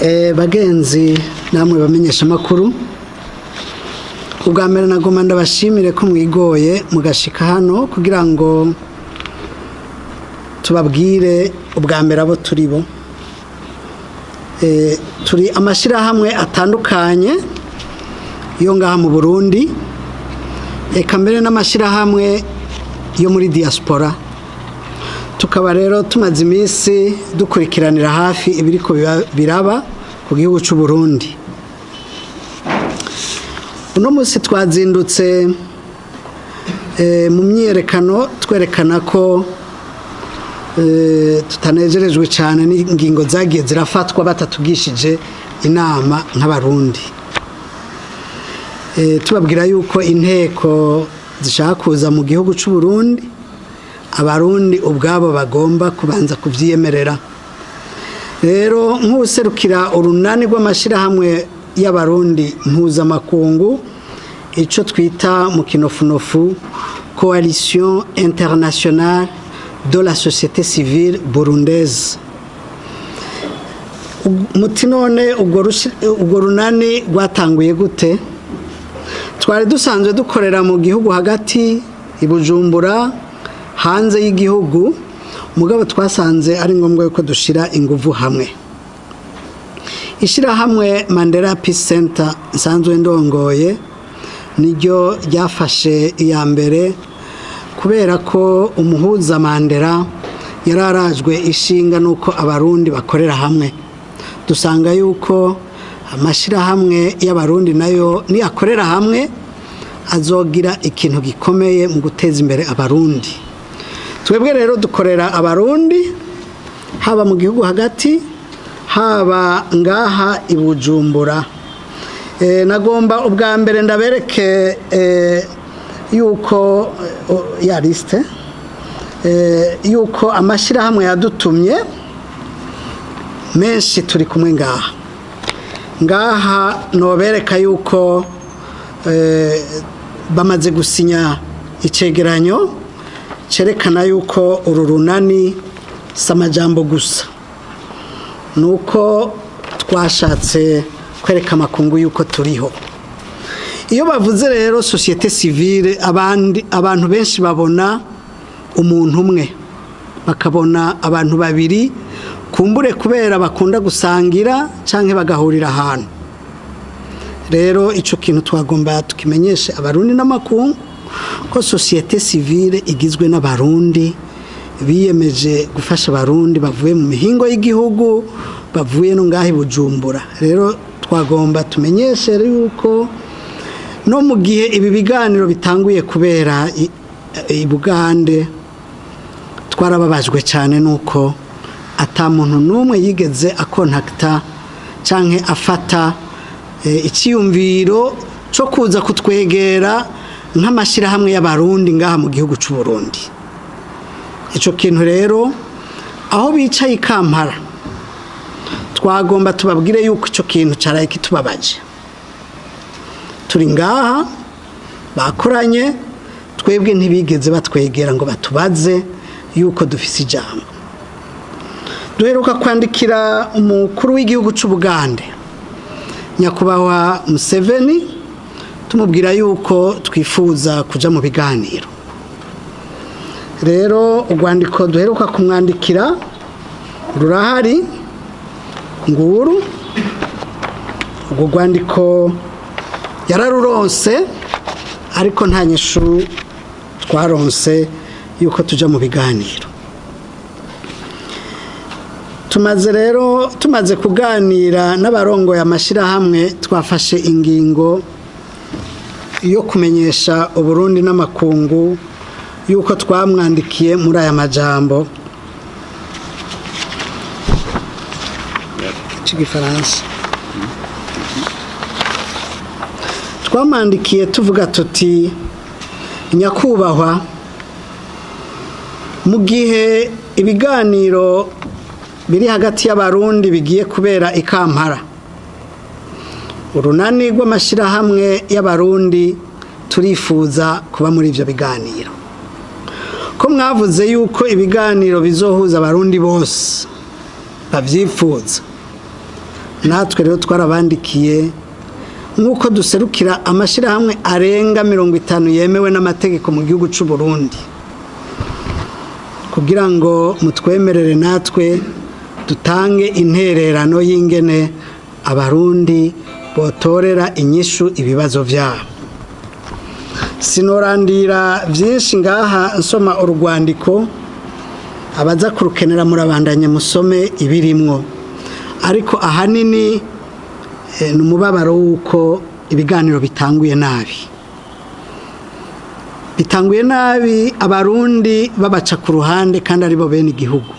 Bagenzi namwe bamenyesha amakuru, ubwa mbere nagomba ndabashimire ko mwigoye mugashika hano kugira ngo tubabwire ubwa mbere abo turi bo. Turi amashyirahamwe atandukanye yo ngaha mu Burundi, eka mbere n'amashyirahamwe yo muri diaspora. Tukaba rero tumaze iminsi dukurikiranira hafi ibiriko biraba ku gihugu cy'u Burundi. Uno munsi twazindutse mu myiyerekano, twerekana ko tutanejerejwe cyane n'ingingo zagiye zirafatwa batatugishije inama nk'Abarundi. Tubabwira yuko inteko zishaka kuza mu gihugu cy'u Burundi, Abarundi ubwabo bagomba kubanza kubyiyemerera. Rero nk'userukira urunani rw'amashyirahamwe y'Abarundi mpuzamakungu, icyo twita mu kinofunofu Coalition Internationale de la Société Civile Burundaise. Muti none ubwo runani rwatanguye gute? Twari dusanzwe dukorera mu gihugu hagati i Bujumbura, hanze y'igihugu, mugabo twasanze ari ngombwa yuko dushira inguvu hamwe. Ishyirahamwe Mandela Peace Center nsanzwe ndongoye niryo ryafashe iya mbere, kubera ko umuhuza Mandela yari arajwe ishinga n'uko Abarundi bakorera hamwe. Dusanga yuko amashyirahamwe y'Abarundi nayo niyakorera hamwe azogira ikintu gikomeye mu guteza imbere Abarundi. Twebwe rero dukorera Abarundi haba mu gihugu hagati, haba ngaha i Bujumbura. Nagomba ubwa mbere ndabereke yuko ya liste yuko amashyirahamwe yadutumye menshi turi kumwe ngaha. Ngaha nobereka yuko bamaze gusinya icegeranyo cerekana yuko uru runani si amajambo gusa, nuko twashatse kwereka amakungu yuko turiho. Iyo bavuze rero société civile, abandi abantu benshi babona umuntu umwe, bakabona abantu babiri, kumbure kubera bakunda gusangira canke bagahurira ahantu. Rero ico kintu twagomba tukimenyeshe Abarundi n'amakungu ko société civile igizwe n'Abarundi biyemeje gufasha Abarundi bavuye mu mihingo y'igihugu, bavuye no ngaho i Bujumbura. Rero twagomba tumenyeshe yuko no mu gihe ibi biganiro bitanguye kubera i Bugande, twarababajwe cyane nuko ata muntu n'umwe yigeze akontakita canke afata icyiyumviro cyo kuza kutwegera nk'amashyirahamwe y'Abarundi ngaha mu gihugu cy'u Burundi. Icyo kintu rero, aho bicaye i Kampala, twagomba tubabwire yuko icyo kintu cyaraye kitubabaje. Turi ngaha, bakoranye, twebwe ntibigeze batwegera ngo batubaze yuko dufise ijambo. Duheruka kwandikira umukuru w'igihugu cy'Ubugande, Nyakubahwa Museveni, tumubwira yuko twifuza kuja mu biganiro. Rero urwandiko duheruka kumwandikira rurahari, nguru. Urwo rwandiko yararuronse, ariko nta nyishu twaronse yuko tuja mu biganiro. Tumaze rero, tumaze kuganira n'abarongoye amashyirahamwe, twafashe ingingo yo kumenyesha Uburundi n'amakungu yuko twamwandikiye muri aya majambo c'igifaransa. Twamwandikiye tuvuga tuti: "Nyakubahwa, mu gihe ibiganiro biri hagati y'Abarundi bigiye kubera i Kampala, urunani rw'amashyirahamwe y'Abarundi turifuza kuba muri ibyo biganiro. Ko mwavuze yuko ibiganiro bizohuza Abarundi bose babyifuza, Natwe rero twarabandikiye nk'uko duserukira amashyirahamwe arenga 50 yemewe n'amategeko mu gihugu cy'u Burundi, kugira ngo mutwemerere natwe dutange intererano y'ingene Abarundi botorera inyishu ibibazo byabo. Sinorandira byinshi ngaha nsoma urwandiko. Abaza kurukenera murabandanye musome ibirimwo, ariko ahanini ni umubabaro w'uko ibiganiro bitanguye nabi, bitanguye nabi, Abarundi babaca ku ruhande kandi aribo bene igihugu.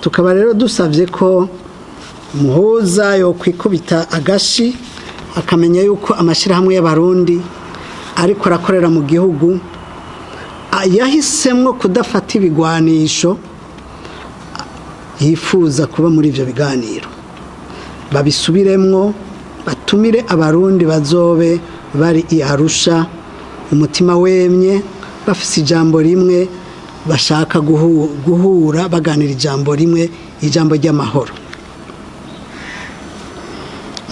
Tukaba rero dusabye ko umuhuza yo kwikubita agashi, akamenya yuko amashyirahamwe y'Abarundi ariko arakorera mu gihugu yahisemwo kudafata ibigwanisho yifuza kuba muri ibyo biganiro. Babisubiremwo, batumire Abarundi bazobe bari i Arusha umutima wemye, bafise ijambo rimwe, bashaka guhura baganira ijambo rimwe, ijambo ry'amahoro.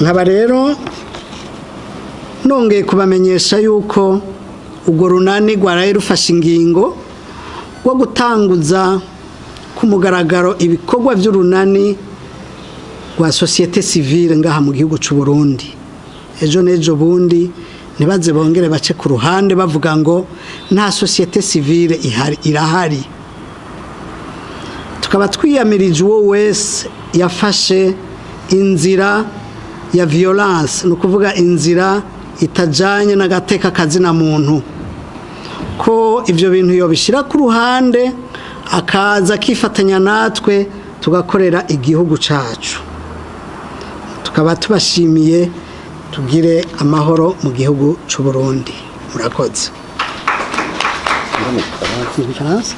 Nkaba rero nongeye kubamenyesha yuko urwo runani rwaraye rufashe ingingo rwo gutanguza ku mugaragaro ibikorwa by'urunani rwa société civile ngaha mu gihugu cy'u Burundi. Ejo n'ejo bundi ntibaze bongere bace ku ruhande bavuga ngo nta société civile ihari. Irahari. Tukaba twiyamirije uwo wese yafashe inzira ya violence, ni ukuvuga inzira itajyanye n'agateka kazina muntu, ko ibyo bintu yobishyira ku ruhande akaza akifatanya natwe tugakorera igihugu cyacu. Tukaba tubashimiye. Tugire amahoro mu gihugu cy'u Burundi. Murakoze. Mu Gifaransa.